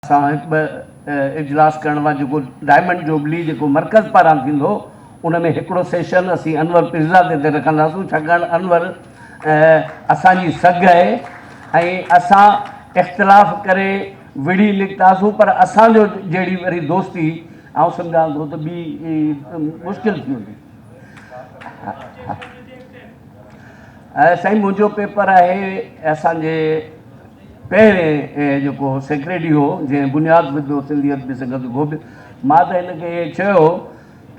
سان هڪ ٻه اجلاس ڪرڻ وارا جيڪو ڊائمنڊ جوبلي جيڪو مرڪز پاران ٿيندو ان ۾ هڪڙو سيشن اسين انور پيرزادي تي رکنداسون ڇاڪاڻ انور اسان جي سگهه آهي ۽ اسان اختلاف ڪري وڙهي نڪتاسون پر اسان جو جهڙي وري دوستي آئون سمجهان ٿو ته ٻي مشڪل ٿي ويندي. سائين منهنجو پيپر آهي اسان جي پهرين جيڪو سيڪريٽري هو جنهن بنياد وڌو سنڌي ادبي سنگت گوبند مان ته هن کي چيو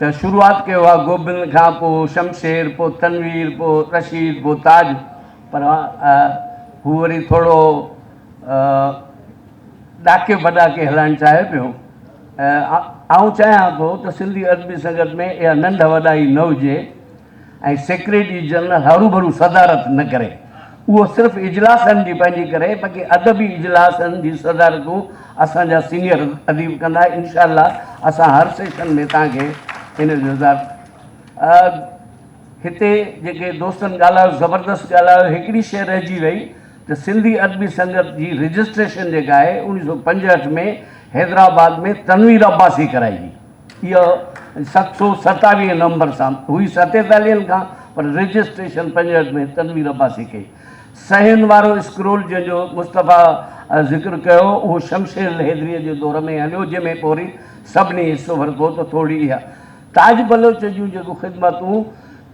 ته شروعات ڪيو آهي گوبند کان پوء شمشير پوء تنوير پوء رشيد پوء تاج پر هو وري ٿورو ڏاڪي بڏاڪي هلائڻ چاهي پيو. آئون چاهيان ٿو ته سنڌي ادبي سنگت ۾ اها ننڍ وڏائي نه هجي ۽ سيڪريٽري جنرل هروڀرو صدارت نه ڪري. اهو صرف اجلاسن جي پنهنجي ڪري باقي ادبي اجلاسن جي صدارتون اسان جا سينيئر اديب ڪندا. انشاء الله اسان هر سيشن ۾ توهان کي ان جو اظهار هتي جيڪي دوستن ڳالهايو زبردست ڳالهايو. هڪڙي شيء رهجي وئي ته سنڌي ادبي سنگت جي رجسٽريشن جيڪا آهي 1965 ۾ حيدرآباد ۾ تنوير عباسي ڪرائي هئي. اها 727 نمبر سان هئي ستيتاليهن کان پر رجسٽريشن 65 ۾ تنوير عباسي ڪئي. صحيحن وارو اسڪرول جنهن جو مصطفيٰ ذڪر ڪيو اهو شمشير الحيدريء جي دور ۾ هليو جنهن ۾ پوء وري سڀني حصو ورتو ته ٿورڙي اها تاج بلوچ جون جيڪو خدمتون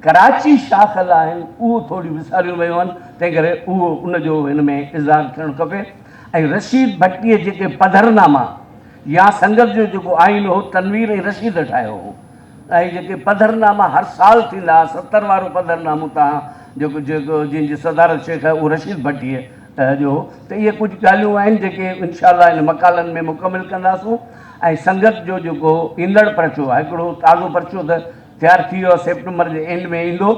ڪراچي شاخ لاء آهن اهو ٿورڙيون وساريون ويون آهن تنهن ڪري اهو ان جو هن ۾ اظهار ٿيڻ کپي ۽ رشيد ڀٽيء جيڪي پڌرناما يا سنگت جو جيڪو آئين هو تنوير ۽ رشيد ٺاهيو هو ۽ جيڪي پڌرناما هر سال ٿيندا هئا 70 وارو پڌرنامو تان جيڪو جيڪو جنهن جي صدارت شيخ اهو رشيد ڀٽيء جو هو ته اهي ڪجهه ڳالهيون آهن جيڪي انشاء الله هن مقالن ۾ مڪمل ڪنداسون ۽ سنگت جو جيڪو ايندڙ پرچو آهي هڪڙو تازو پرچو ته تيار ٿي ويو آهي سيپٽمبر جي اينڊ ۾ ايندو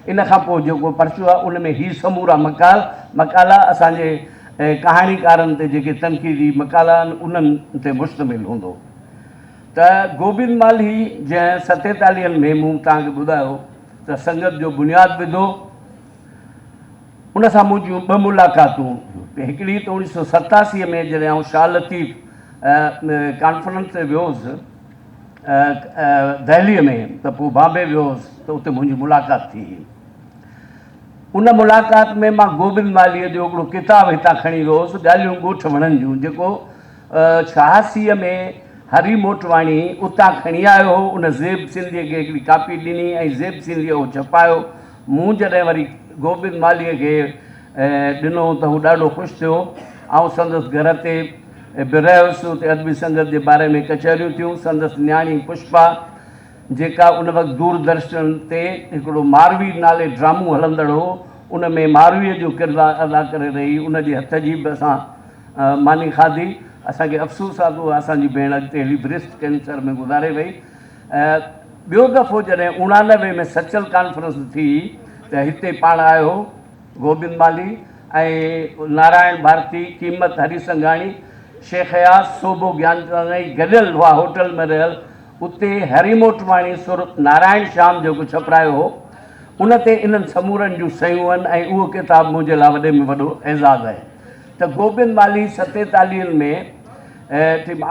ان کان پوء جيڪو پرچو آهي ان ۾ هي سمورا مقال مقالا اسان جي ڪهاڻيڪارن تي جيڪي تنقيدي مقالا آهن انهن تي مشتمل هوندو ته گوبند مالهي جنهن ستيتاليهن ۾ مون توهان کي ٻڌايو ته سنگت جو بنياد وڌو ان سان منهنجون ٻه ملاقاتون هڪڙي ته 1987 ۾ جڏهن آئون شاهه لطيف ڪانفرنس تي ويو هوس دهليء ۾ ته پوء بامبي ويو هوس ته اتي منهنجي ملاقات ٿي هئي. ان ملاقات ۾ مان گوبند مالهيء جو هڪڙو ڪتاب هتان کڻي ويو هوس، ڳالهيون ڳوٺ وڻن جون، جيڪو 86 ۾ هري موٽواڻي اتان کڻي آيو هو. ان زيب سنڌيء کي هڪڙي ڪاپي ڏني ۽ زيب سنڌيء اهو ڇپايو. مون جڏهن وري گوبند مالهيء کي ڏنو ته هو ڏاڍو خوش ٿيو. آئون سندس گهر تي به رهيس. اتي ادبي سنگت جي باري ۾ ڪچهريون ٿيون. سندس نياڻي پشپا، جيڪا ان وقت دوردرشن تي هڪڙو ماروي نالي ڊرامو هلندڙ هو، ان ۾ مارويء جو ڪردار ادا ڪري رهي، ان جي هٿ جي به اسان ماني کاڌي. اسان کي افسوس آهي ته اها اسان جي ڀيڻ اڳتي هلي بريسٽ ڪينسر ۾ گذاري وئي. ٻيو دفعو جڏهن 89 ۾ سچل ڪانفرنس ٿي ته هتي پاڻ آيو گوبند مالهي ۽ نارائڻ ڀارتي، قيمت هريسنگهاڻي، شيخ اياز، سوڀو گيانچنداڻي گڏيل هئا هوٽل ۾ رهيل. اتي هري موٽواڻي سر نارائڻ شيام جيڪو ڇپرايو هو ان تي انهن سمورن جون صحيحون آهن ۽ اهو ڪتاب منهنجي لاء وڏي ۾ وڏو اعزاز آهي ته گوبند مالهي ستيتاليهن ۾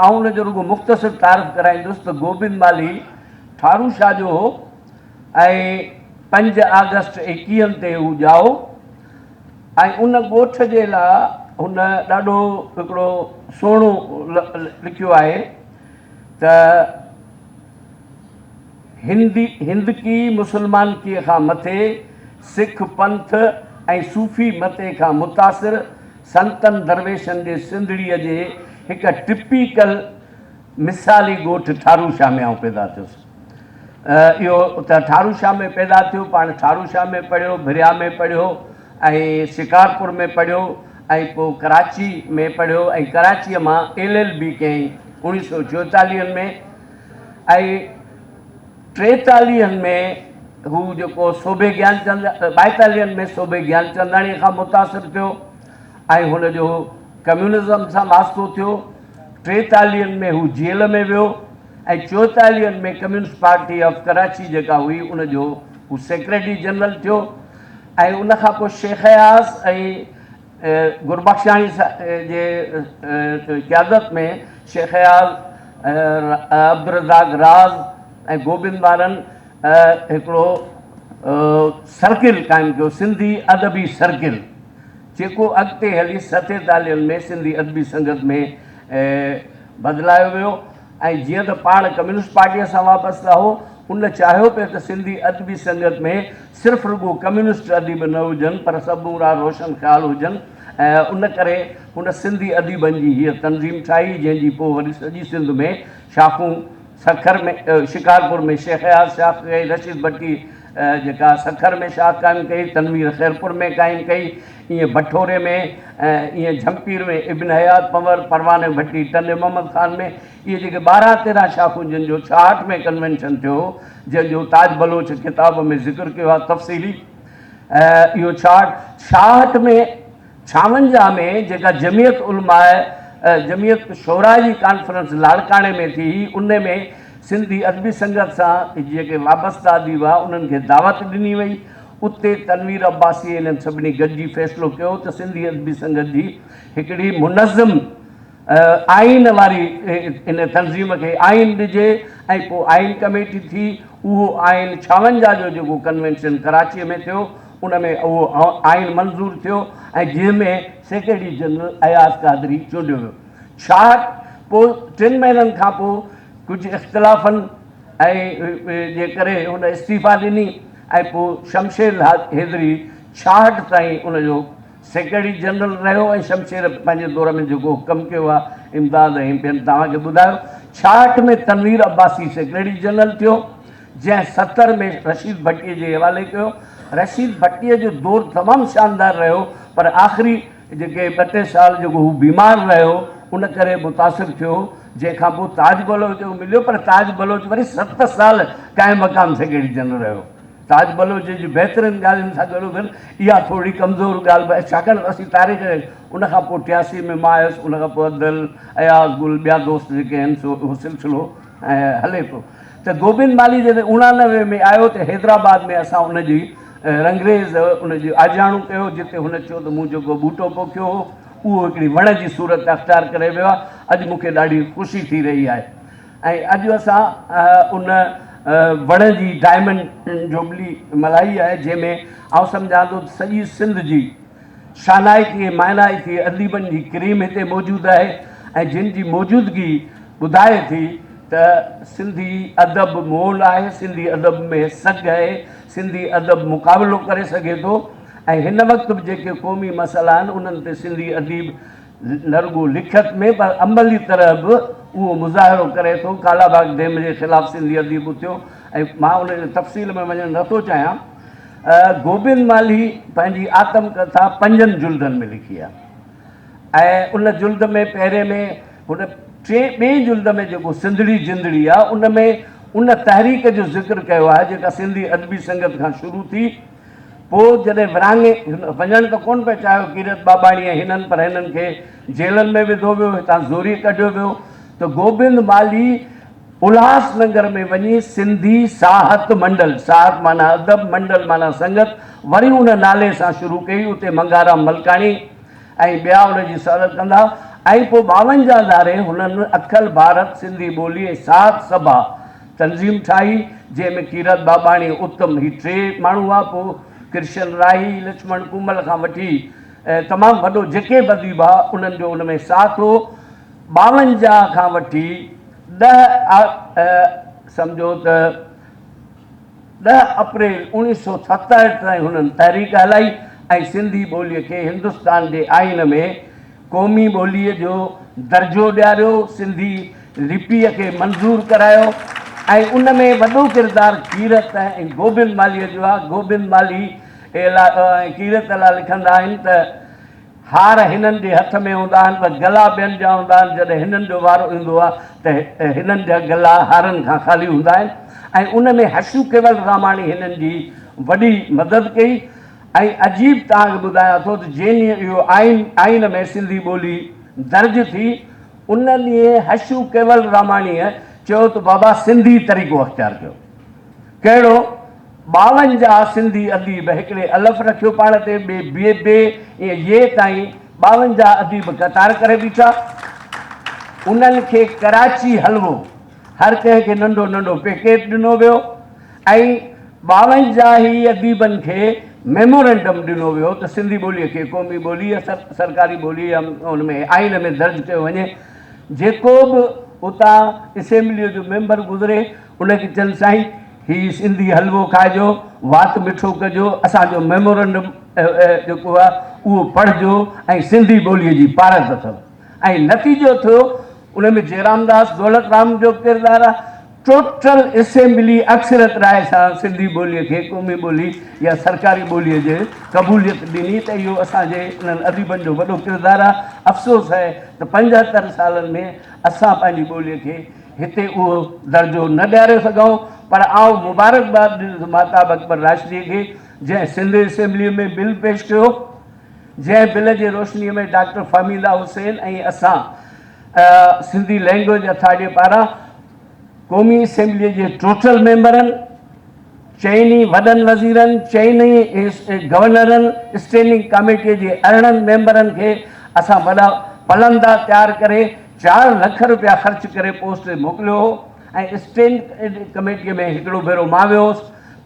آئون ان جو رڳو مختصر تعارف ڪرائيندس ته گوبند مالهي ٺارو شاهه جو هو ۽ 5 آگسٽ 21 تي هو ڄائو ۽ ان ڳوٺ جي لاء هن ڏاڍو هڪڙو سهڻو لکيو آهي ته هندي هندڪي مسلمانڪيء کان مٿي سک پنٿ ۽ صوفي متي کان متاثر سنتن درويشن جي سنڌڙيء جي هڪ ٽپيڪل مثالي ڳوٺ ٺارو شاهه ۾ آئون پيدا ٿيس. اهو ته ٺارو شاهه ۾ پيدا ٿيو، پاڻ ٺارو شاهه ۾ پڙهيو، ڀريا ۾ پڙهيو ۽ شڪارپور ۾ پڙهيو ۽ پوء ڪراچي ۾ پڙهيو ۽ ڪراچيء مان ايل ايل بي ڪيائين 1944 ۾ ۽ 43 ۾ هو جيڪو سوڀي گيانچند 42 ۾ سوڀي گيانچنداڻيء کان متاثر ٿيو ۽ هن جو ڪميونزم سان واسطو ٿيو. 43 ۾ هو جيل ۾ ويو ۽ 44 ۾ ڪميونسٽ پارٽي آف ڪراچي جيڪا هئي ان جو هو سيڪريٽري جنرل ٿيو ۽ ان کان پوء شيخ اياز ۽ گربخشاڻي جي قيادت ۾ شيخ اياز، عبدالرزاق راز ۽ گوبند وارن هڪڙو سرڪل قائم ڪيو، سنڌي ادبي سرڪل، جيڪو اڳتي هلي ستيتاليهن ۾ سنڌي ادبي سنگت ۾ بدلايو ويو ۽ جيئن ته پاڻ ڪميونسٽ پارٽيء سان وابسته هو، ان چاهيو پئي ته سنڌي ادبي سنگت ۾ صرف رڳو ڪميونسٽ اديب نه هجن پر سمورا روشن خيال هجن ۽ ان ڪري هن سنڌي اديبن جي هيء تنظيم ٺاهي، جنهن جي پوء وري سڄي سنڌ ۾ شاخون سکر ۾ شڪارپور ۾ شيخ اياز شاخ ڪئي، رشيد ڀٽي جيڪا سکر ۾ شاخ قائم ڪئي، تنوير خيرپور ۾ قائم ڪئي، ائين بٺوري ۾ ائين جهمپير ۾ ابن حيات پنور، پروانه ڀٽي ٽنڊي محمد خان ۾، اهي جيڪي 12 13 شاخون جن جو 66 ۾ ڪنوينشن ٿيو هو، جنهن جو تاج بلوچ ڪتاب ۾ ذڪر ڪيو آهي تفصيلي، اهو 66، 66 ۾ 56 ۾ جيڪا جمعيت علماء جمعيت شعراء جي ڪانفرنس لاڙڪاڻي ۾ ٿي هئي، ان ۾ سنڌي ادبي سنگت سان جيڪي وابسته اديب هئا، انهن کي دعوت ڏني وئي. اتي تنوير عباسي انهن سڀني گڏجي فيصلو ڪيو ته سنڌي ادبي سنگت جي هڪڙي منظم آئين واري ان تنظيم کي آئين ڏجي ۽ پوء آئين ڪميٽي ٿي. اهو آئين 56 جو جيڪو ڪنوينشن ڪراچيء ۾ ٿيو، ان ۾ اهو آئين منظور ٿيو ۽ جنهن ۾ سيڪريٽري جنرل اياز قادري چونڊيو ويو. 66 پوء ٽن مهينن کان پوء ڪجهه اختلافن ۽ جي ڪري هن استعيفا ڏني ۽ پوء شمشير حيدري 66 تائين ان جو سيڪريٽري جنرل رهيو ۽ شمشير پنهنجي دور ۾ جيڪو ڪم ڪيو آهي امداد ۽ ٻين توهان کي ٻڌايو. 66 ۾ تنوير عباسي سيڪريٽري جنرل ٿيو جنهن 70 ۾ رشيد ڀٽي جي حوالي ڪيو. رشيد ڀٽي جو دور تمام شاندار رهيو پر آخري جيڪي ٻه ٽي سال جيڪو هو بيمار رهيو ان ڪري متاثر ٿيو جنهن کان پوء تاج بلوچ کي مليو پر تاج بلوچ وري ست سال قائم مقام سيڪريٽري جنرل رهيو. تاج بلوچ جي بهترين ڳالهين سان گڏوگڏ اها ٿورڙي ڪمزور ڳالهه به آهي ڇاڪاڻ ته اسين تاريخ ان کان پوء 83 ۾ مان آيس ان کان پوء ادل، اياز گل ٻيا دوست جيڪي آهن سو اهو سلسلو هلي پيو ته گوبند مالهي جڏهن 89 ۾ آيو ته حيدرآباد ۾ اسان ان جي رنگريز ان جو آجياڻو ڪيو جتي هن چيو ته مون جيڪو ٻوٽو پوکيو هو اهو هڪڙي وڻ جي صورت اختيار ڪري ويو آهي اڄ مون کي ڏاڍي خوشي ٿي رهي آهي. ۽ اڄ اسان ان وڻ جي ڊائمنڊ جوبلي ملهائي آهي جنهن ۾ آئون سمجهان ٿو ته سڄي سنڌ جي شانائتي ۽ معنائتي اديبن جي ڪريم هتي موجود آهي ۽ جن جي موجودگي ٻڌائي ٿي ته سنڌي ادب مول آهي، سنڌي ادب ۾ سگهه آهي، سنڌي ادب مقابلو ڪري سگهي ٿو ۽ هن وقت به جيڪي قومي مسئلا آهن انهن تي سنڌي اديب نه رڳو لکت ۾ پر عملي طرح به اهو مظاهرو ڪري ٿو. ڪالاباغ ڊيم جي خلاف سنڌي اديب اٿيو ۽ مان ان جي تفصيل ۾ وڃڻ نه ٿو چاهيان. گوبند مالهي پنهنجي آتم ڪٿا پنجن جلدن ۾ لکي آهي ۽ ان جلد ۾ پهرين ۾ هن ٽئين ٻئين جلد ۾ جيڪو سنڌڙي جندڙي آهي ان ۾ ان تحريڪ جو ذڪر ڪيو آهي جيڪا سنڌي ادبي سنگت کان شروع ٿي. پوء جڏهن ورهاڱي هن وڃڻ ته ڪونه پئي چاهيو ڪيرت ٻاٻاڻي ۽ هنن پر هنن کي جيلن ۾ وڌو ويو، هتان زوريء ڪڍيو ويو ته گوبند مالهي الهاس نگر ۾ وڃي سنڌي ساهت منڊل، ساهت معنيٰ ادب، منڊل معنيٰ سنگت، وري ان نالي سان شروع ڪئي، اتي منگهارام ملڪاڻي ۽ ٻيا ان جي صدارت ڪندا ۽ پوء 52 ڌاري هنن اکل ڀارت سنڌي ٻولي ۽ ساهت سڀا تنظيم ٺاهي، جنهن ۾ ڪيرت ٻاٻاڻي، اتم، هي ٽي ماڻهو هئا، پوء ڪرشن راهي، لڇمڻ ڪومل کان وٺي تمام وڏو جيڪي به اديب هئا، انهن جو ان ۾ ساٿ هو. 52 کان وٺي ڏهه سمجهو ته 10 اپريل 1967 تائين هنن تحريڪ هلائي ۽ سنڌي ٻوليء کي هندستان جي آئين ۾ قومي ٻوليء جو درجو ڏياريو، سنڌي لپيء کي منظور ڪرايو ۽ ان ۾ وڏو ڪردار ڪيرت ۽ گوبند مالهيء جو آهي. گوبند مالهي ۽ ڪيرت لاء لکندا آهن ته، هار هنن جي هٿ ۾ هوندا آهن پر گلا ٻين جا هوندا آهن، جڏهن هنن جو وارو ايندو آهي ته هنن جا گلا هارن کان خالي هوندا آهن ۽ ان ۾ حشو ڪيول راماڻي هنن جي وڏي مدد ڪئي. ۽ عجيب توهان کي ٻڌايان ٿو ته جنهن ڏينهن اهو آئين آئين ۾ سنڌي ٻولي درج ٿي، ان ڏينهن حشو ڪيول راماڻيء چيو ته بابا سنڌي طريقو اختيار ڪيو. ڪهڙو؟ 52 سنڌي اديب هڪڙي الف رکيو پاڻ تي، ٻئي بي، بي، ائين يي تائين 52 اديب قطار ڪري بيٺا. انهن کي ڪراچي حلوو هر ڪنهن کي ننڍو ننڍو پيڪيٽ ڏنو ويو ۽ 52 ئي اديبن کي ميمورنڊم ڏنو ويو ته سنڌي ٻوليء کي قومي ٻولي يا سرڪاري ٻولي يا ان ۾ آئين ۾ درج ڪيو وڃي. جيڪو به اتان اسيمبليء جو ميمبر گذري ان کي چون سائين هي سنڌي حلوو کائجو، وات مٺو ڪجو، اسان جو ميمورنڊم جيڪو آهي اهو پڙهجو ۽ سنڌي ٻوليء جي پارت اٿو. ۽ نتيجو ٿيو ان ۾ جيرامداس دولت رام جو ڪردار آهي. ٽوٽل اسيمبلي اڪثريت راء سان سنڌي ٻوليء کي قومي ٻولي يا سرڪاري ٻوليء جي قبوليت ڏني ته اهو اسان جي انهن اديبن جو وڏو ڪردار آهي. افسوس آهي ته 75 سالن ۾ اسان پنهنجي ٻوليء کي هتي اهو درجو نه ڏياري سگهون پر آئون مبارڪباد ڏيندس مهتاب اڪبر راشديء کي جنهن سنڌ اسيمبليء ۾ بل پيش ڪيو جنهن بل جي روشنيء ۾ ڊاڪٽر فهميده حسين ۽ اسان سنڌي لئنگئيج اٿارٽيء پاران قومي اسيمبليء جي ٽوٽل ميمبرن، چئن ئي وڏن وزيرن، چئن ئي گورنرن، اسٽينڊنگ ڪاميٽيء جي 18 ميمبرن کي اسان وڏا پلندا تيار ڪري 4 لک روپيا خرچ ڪري پوسٽ تي موڪليو هو ۽ اسٽينڊ ڪميٽيء ۾ هڪڙو ڀيرو مان ويو هوس،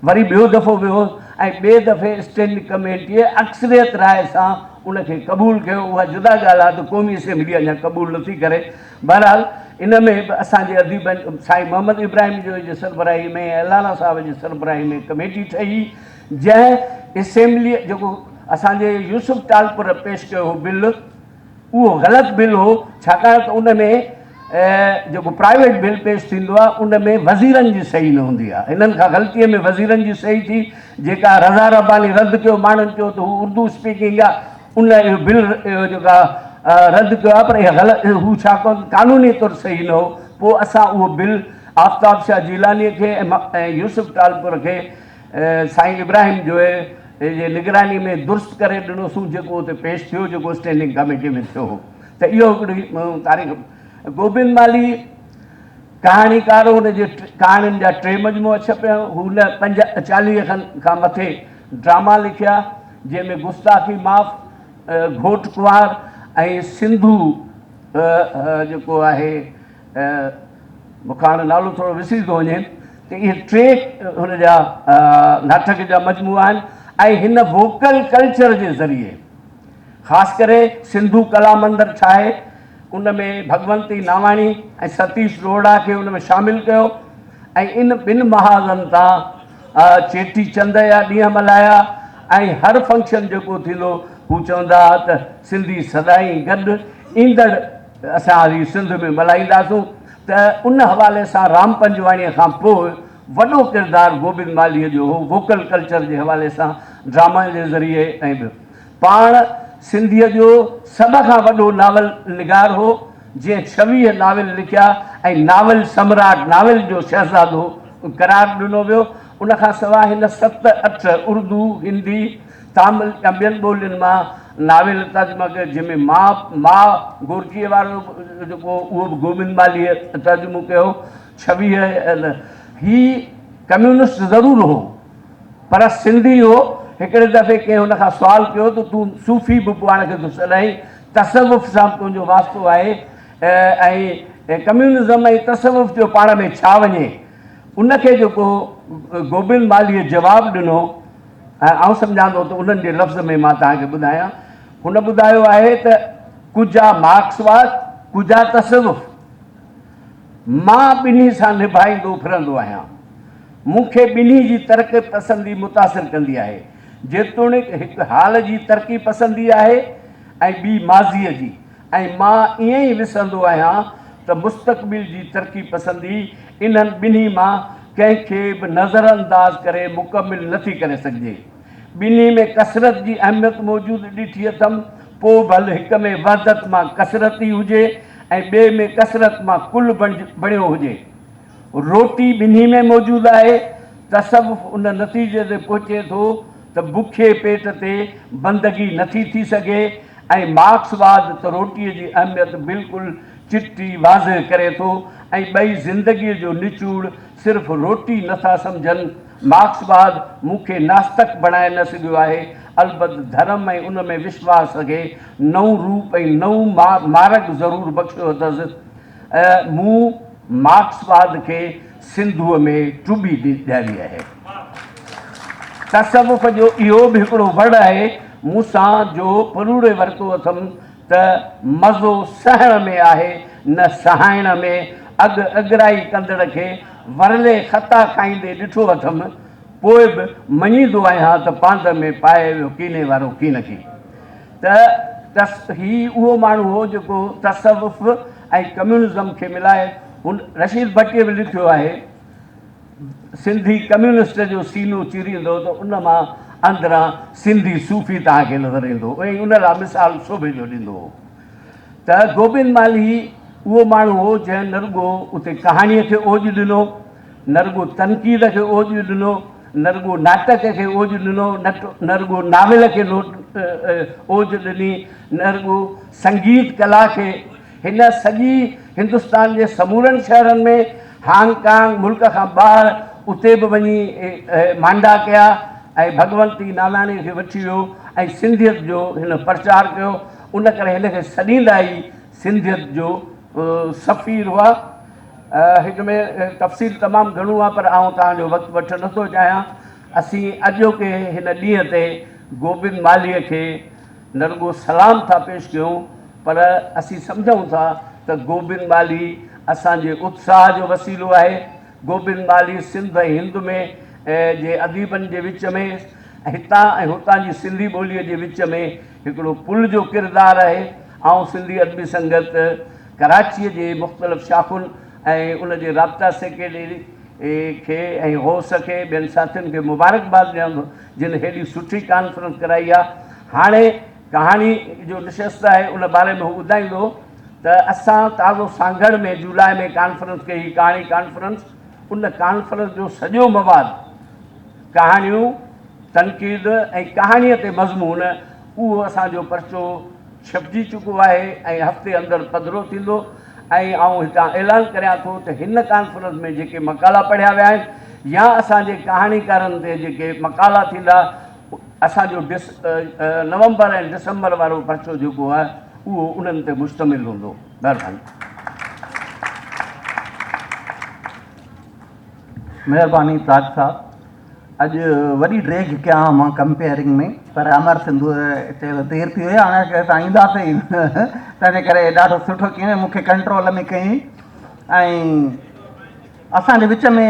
وري ٻيو دفعو ويو هوس ۽ ٻئي دفعي اسٽينڊنگ ڪميٽيء اڪثريت راء سان ان کي قبول ڪيو. اها جدا ڳالهه آهي ته قومي اسيمبلي اڃا قبول نٿي ڪري. بهرحال ان ۾ به اسان جي اديبن سائين محمد ابراهيم جويي جي سربراهي ۾ ۽ الانا صاحب جي سربراهي ۾ ڪميٽي ٺهي جنهن اسيمبليء جيڪو اسان جي يوسف ٽالپر پيش ڪيو هو بل اهو غلط بل هو ڇاڪاڻ ته ان ۾ جيڪو پرائيويٽ بل پيش ٿيندو آهي ان ۾ وزيرن جي صحيح نه هوندي آهي. هنن کان غلطيء ۾ وزيرن جي صحيح ٿي جيڪا رضا رباني رد ڪيو ماڻهن چيو ته هو اردو اسپيڪنگ آهي ان اهو بل اهو جيڪا رد ڪيو آهي پر اها غلط هو ڇا قانوني طور صحيح نه هو پوء اسان اهو بل آفتاب شاهه جيلانيء کي ۽ يوسف ٽالپر کي سائين ابراهيم جويي جي نگراني ۾ درست ڪري ڏنوسون جيڪو اتي پيش ٿيو جيڪو اسٽينڊنگ ڪميٽي ۾ ٿيو هو ته اهو هڪڙي تاريخ. گوبند مالهي ڪهاڻيڪار هو، هن جي ڪهاڻين جا ٽي مجموعا ڇپيا. هن 40 کن کان مٿي ڊراما لکيا جنهن ۾ گستاخي معاف، گهوٽ ڪنوار ۽ سنڌو جيڪو آهي مون کان هاڻي نالو ٿورو وسري ٿو وڃي ته اهي ٽي هن جا ناٽڪ جا مجموعا آهن ۽ هن ووڪل ڪلچر جي ذريعي خاص ڪري سنڌو ڪلا مندر ٺاهي ان ۾ ڀڳونتي ناواڻي ۽ ستيش روهڙا کي ان ۾ شامل ڪيو ۽ ان ٻن محاذن تان چيٽي چند جا ڏينهن ملهايا ۽ هر فنڪشن جيڪو ٿيندو هو چوندا ها ته سنڌي سدائين گڏ ايندڙ اسان هي سنڌ ۾ ملهائينداسون ته ان حوالي سان رام پنجواڻيء کان پوء وڏو ڪردار گوبند مالهيء جو هو ووڪل ڪلچر جي حوالي سان ڊراما جي ذريعي ۽ ٻيو پاڻ سنڌيء جو سڀ کان وڏو ناول نگار هو جنهن 26 ناول لکيا ۽ ناول سمراٽ، ناول جو شهزادو، قرار ڏنو ويو. ان کان سواء هن ست اٺ اردو، هندي، تامل يا ٻين ٻولين مان ناول ترجما ڪيا، جنهن ۾ ماء ماء گورڪيء وارو جيڪو اهو به گوبند مالهيء ترجمو ڪيو. 26 هي ڪميونسٽ ضرور هو، پر سنڌي هو. هڪڙي دفعي ڪنهن هن کان سوال ڪيو ته تون صوفي به پاڻ کي ٿو سڏائين، تصوف سان به تنهنجو واسطو آهي ۽ ڪميونزم ۽ تصوف جو پاڻ ۾ ڇا وڃي؟ ان کي جيڪو گوبند مالهيء جواب ڏنو ۽ آئون سمجهان ٿو ته انهن جي لفظ ۾ مان توهان کي ٻڌايان. هن ٻڌايو آهي ته ڪجا مارڪسواد، ڪجا تصوف. مان ٻنهي سان نڀائيندو ڦرندو آهيان. مون کي ٻنهي جي ترقي پسندي متاثر ڪندي آهي. جيتوڻيڪ هڪ حال جي ترقي پسندي آهي ۽ ٻي ماضيء جي ۽ مان ائين ئي وسهندو آهيان ته مستقبل جي ترقي پسندي انهن ٻنهي مان ڪنهن کي به نظرانداز ڪري مڪمل نه ٿي ڪري سگهجي. ٻنهي ۾ ڪثرت جي اهميت موجود ڏٺي اٿم، پوء ڀل هڪ ۾ وحدت مان ڪثرت ئي هجي ۽ ٻئي ۾ ڪثرت مان ڪل بڻيو هجي. روٽي ٻنهي ۾ موجود آهي. تصوف ان نتيجي تي پهچي ٿو ته بکيي پيٽ تي بندگي نٿي ٿي سگهي ۽ مارڪسواد ته روٽيء جي اهميت بلڪل چٽي واضح ڪري ٿو ۽ ٻئي زندگيء جو نچوڙ صرف روٽي نٿا سمجهن. مارڪسواد مون کي ناستڪ بڻائي نه سگهيو آهي، البت ڌرم ۽ ان ۾ وشواس کي نئون روپ ۽ نئون مارڳ ضرور بخشيو اٿس. مون مارڪسواد کي سنڌوء ۾ ٽٻي ڏياري آهي. تصوف جو اهو به هڪڙو وڙ آهي مون سان جو پروڙي ورتو اٿم ته مزو سهڻ ۾ آهي نه سهائڻ ۾. اڳ اڳرائي ڪندڙ کي ورلي خطا کائيندي ڏٺو اٿم، پوء به مڃيندو آهيان ته پاند ۾ پائي ويو ڪيني وارو ڪينڪي. ته هي اهو ماڻهو هو جيڪو تصوف ۽ ڪميونزم کي ملائي هن رشيد ڀٽيء به لکيو آهي. سنڌي ڪميونسٽ جو سينو چيريندو ته ان مان اندران سنڌي صوفي توهان کي نظر ايندو ۽ ان لاء مثال سوڀي جو ڏيندو هو ته گوبند مالهي اهو ماڻهو هو جنهن نه رڳو اتي ڪهاڻيء کي اوڄ ڏنو، نه رڳو تنقيد کي اوڄ ڏنو، نه رڳو ناٽڪ کي اوڄ ڏنو، نه رڳو ناول کي اوڄ ڏني، نه رڳو سنگيت ڪلا کي هن سڄي هندستان جي سمورن شهرن ۾، هانگ ڪانگ، ملڪ کان ٻاهر اتي به وڃي مانڊا ڪيا ۽ ڀڳونتي ناناڻي کي وٺي ويو ۽ سنڌيت جو هن پرچار ڪيو. ان ڪري هن کي سڏيندا ئي سنڌيت جو سفير هئا. هن ۾ تفصيل تمام گهڻو آهي پر آئون توهان جو وقت وٺڻ نٿو چاهيان. اسين اڄوڪي هن ڏينهن تي گوبند مالهيء کي نه رڳو سلام ٿا پيش ڪيون پر اسين سمجهون ٿا ته گوبند مالهي اسان جي اتساهه جو وسيلو آهي. گوبند مالهي سنڌ ۽ هند ۾ جي اديبن جي وچ ۾ هتان ۽ هتان جي سنڌي ٻوليء جي وچ ۾ هڪڙو پل جو ڪردار آهي. آئون سنڌي ادبي سنگت ڪراچيء جي مختلف شاخن ۽ ان جي رابطا سيڪريٽري کي ۽ غوث کي ٻين ساٿين کي مبارڪباد ڏيان ٿو جن هيڏي سٺي ڪانفرنس ڪرائي آ. هاڻي ڪهاڻي جو نشست آهي ان باري ۾ هو ٻڌائيندو ته اسان تازو سانگهڙ ۾ جولاء ۾ ڪانفرنس ڪئي هئي ڪهاڻي ڪانفرنس ان ڪانفرنس جو سڄو مواد ڪهاڻيون تنقيد ۽ ڪهاڻيء تي مضمون اهو اسان جو پرچو ڇپجي چڪو آهي ۽ هفتي اندر پڌرو ٿيندو ۽ آئون هتان اعلان ڪريان ٿو ته هن ڪانفرنس ۾ جيڪي مقالا پڙهيا ويا آهن يا اسان جي ڪهاڻيڪارن تي جيڪي مقالا ٿيندا اسان جو نومبر ۽ ڊسمبر وارو پرچو جيڪو آهي اهو انهن تي مشتمل هوندو. مهرباني. مهرباني تاج صاحب. اڄ وڏي ڊيگهه ڪيان مان ڪمپيئرنگ ۾ پر امر سنڌو چيو ته دير ٿي وئي هاڻي اسان اينداسين ئي تنهنجي ڪري ڏاڍو سٺو ڪيئي مون کي ڪنٽرول ۾ ڪيئي ۽ اسان جي وچ ۾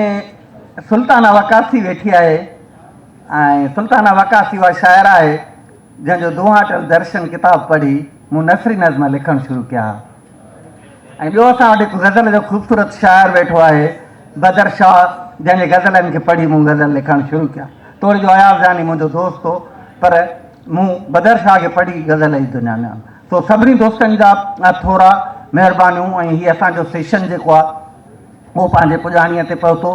سلطانه وقاصي ويٺي آهي ۽ سلطانه وقاصي اها شاعره آهي جنهن جو دونهاٽل درشن ڪتاب پڙهي مون نثري نظم لکڻ شروع ڪيا ها ۽ ٻيو اسان وٽ هڪ غزل جو خوبصورت شاعر ويٺو آهي بدر شاهه جنهن جي غزلن کي پڙهي مون غزل لکڻ شروع ڪيا توڙي جو اياز جاني منهنجو دوست هو پر مون بدر شاهه کي پڙهي غزل جي دنيا ۾ آندو سو سڀني دوستن جا ٿورا مهربانيون ۽ هي اسان جو سيشن جيڪو آهي اهو پنهنجي پڄاڻيء تي پهتو.